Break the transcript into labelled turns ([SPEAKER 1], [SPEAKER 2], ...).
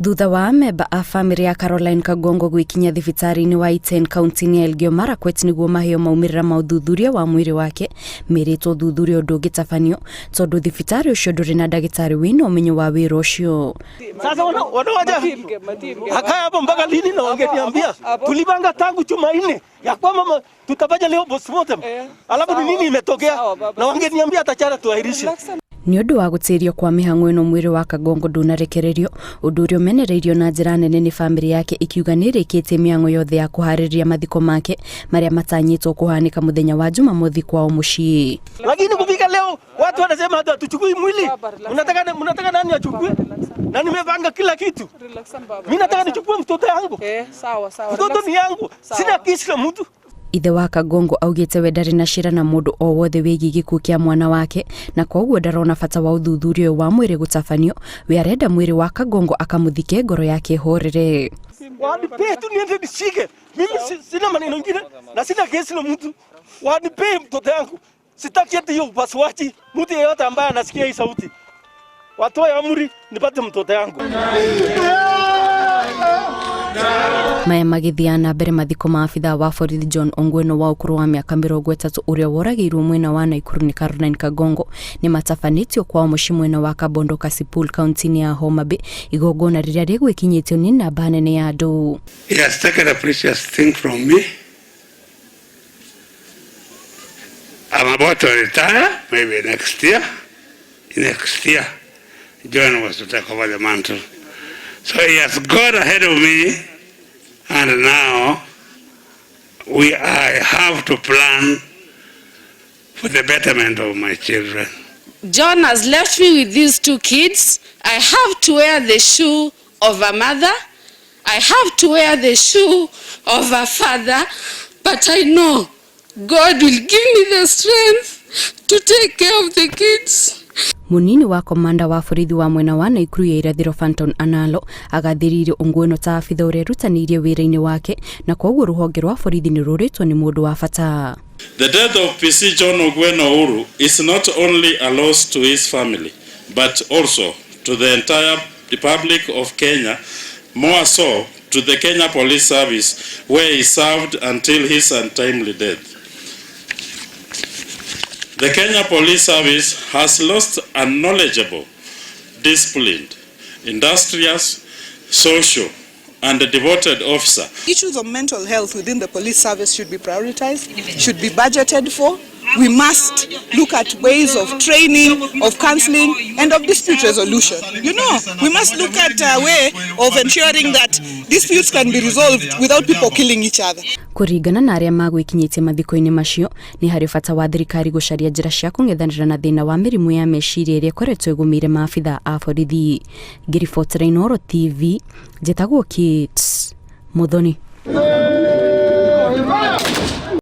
[SPEAKER 1] Thutha wa amemba a famĩlĩ ya Caroline Kagongo gwĩkinyia thibitarĩ-inĩ wa Iten kaunti-inĩ ya Elgeyo Marakwet nĩguo maheo maumĩrĩra ma ũthuthuria wa mwĩrĩ wake, merĩtwo ũthuthuria ũyũ ndũngĩtabanio tondũ thibitarĩ ũcio ndũrĩ na ndagĩtarĩ wĩna ũmenyo wa wĩra ũcio.
[SPEAKER 2] Sasa wanawaja akae hapo mpaka lini? Na wangeniambia tulipanga tangu Jumanne ya kwamba tutafanya leo postmortem, alafu ni nini imetokea? Na wangeniambia hata jana tuahirishe.
[SPEAKER 1] Nĩ ũndũ wa gũtĩrio kwa mĩhang'o ĩno mwĩrĩ wa Kagongo ndũnarekererio, ũndũ ũrĩa ũmenereirio na njĩra nene nĩ famĩlĩ yake ikiuga nĩ ĩrĩkĩtie mĩhang'o yothe ya kũharĩrĩria mathiko make marĩa matanyĩtwo kũhanĩka mũthenya wa Jumamothi kwao mũciĩ.
[SPEAKER 2] Lakini kufika leo watu wanasema hata hatuchukui mwili. Mnataka mnataka nani achukue? Na nimepanga kila kitu. Mimi nataka nichukue mtoto yangu.
[SPEAKER 3] Sawa sawa.
[SPEAKER 2] Mtoto ni yangu. Sina kesi na mtu.
[SPEAKER 1] Ithe wa Kagongo augĩte we ndarĩ na cira na mũndũ o wothe wĩgiĩ gĩkuũ kĩa mwana wake na koguo ndarona bata wa ũthuthuria ũyũ wa mwĩrĩ gũtabanio, we arenda mwĩrĩ wa Kagongo akamũthike ngoro yake ĩhorere.
[SPEAKER 2] Wanipee tu niende nishike. Mimi sina maneno ingine na sina kesi na mtu. Wanipee mtoto yangu. Sitaki hata hiyo upasuaji. Mtu yeyote ambaye anasikia hii sauti watoe amri nipate mtoto yangu.
[SPEAKER 1] Maya magĩthiaga na mbere mathiko ma abithaa wa borithi John Ongweno wa ũkũrũ wa mĩaka 30 ũrĩa woragĩirwo mwena wa Naikuru nĩ Caroline Kagongo nĩ matabanĩtio kwao mũciĩ mwena wa Kabondo Kasipul kaunti-inĩ ya Homa Bay, igongona rĩrĩa rĩgwĩkinyĩtio nĩ namba nene ya andũ.
[SPEAKER 4] He has taken a precious thing from me. I'm about to retire, maybe next year. Next year, John was to take over the mantle. So he has gone ahead of me, and now I have to plan for the betterment of my children.
[SPEAKER 5] John has left me with these two kids. I have to wear the shoe of a mother. I have to wear the shoe of a father. But I know God will give me the strength to take care of the kids.
[SPEAKER 1] Munini wa komanda wa borithi wa mwena wa Naikuru ya irathĩro Fanton Analo agathĩrĩirie Ongweno ta abitha ũrĩa erutanĩirie wĩra-inĩ wake na koguo rũhonge rwa borithi nĩ rũrĩtwo nĩ mũndũ wa bata.
[SPEAKER 6] The death of PC John Ogweno Ouru is not only a loss to his family, but also to the entire Republic of Kenya, more so to the Kenya Police Service, where he served until his untimely death. The Kenya Police Service has lost a knowledgeable, disciplined, industrious, social, and a devoted officer.
[SPEAKER 3] Issues of mental health within the police service should be prioritized, should be budgeted for. We must look at ways of training, of counseling, and of dispute resolution. We must look at a way of ensuring that disputes can be resolved without people killing each other.
[SPEAKER 1] Kũringana na arĩa magwĩkinyĩtie mathiko-inĩ macio, nĩ harĩ bata wa thirikari gũcaria njĩra cia kũng'ethanĩra na thĩna wa mĩrimũ ya meciria ĩrĩa ĩkoretwo ĩgũmĩire maabitha a borithi. Ngĩribotera Inooro TV, njĩtagwo Kate Muthoni.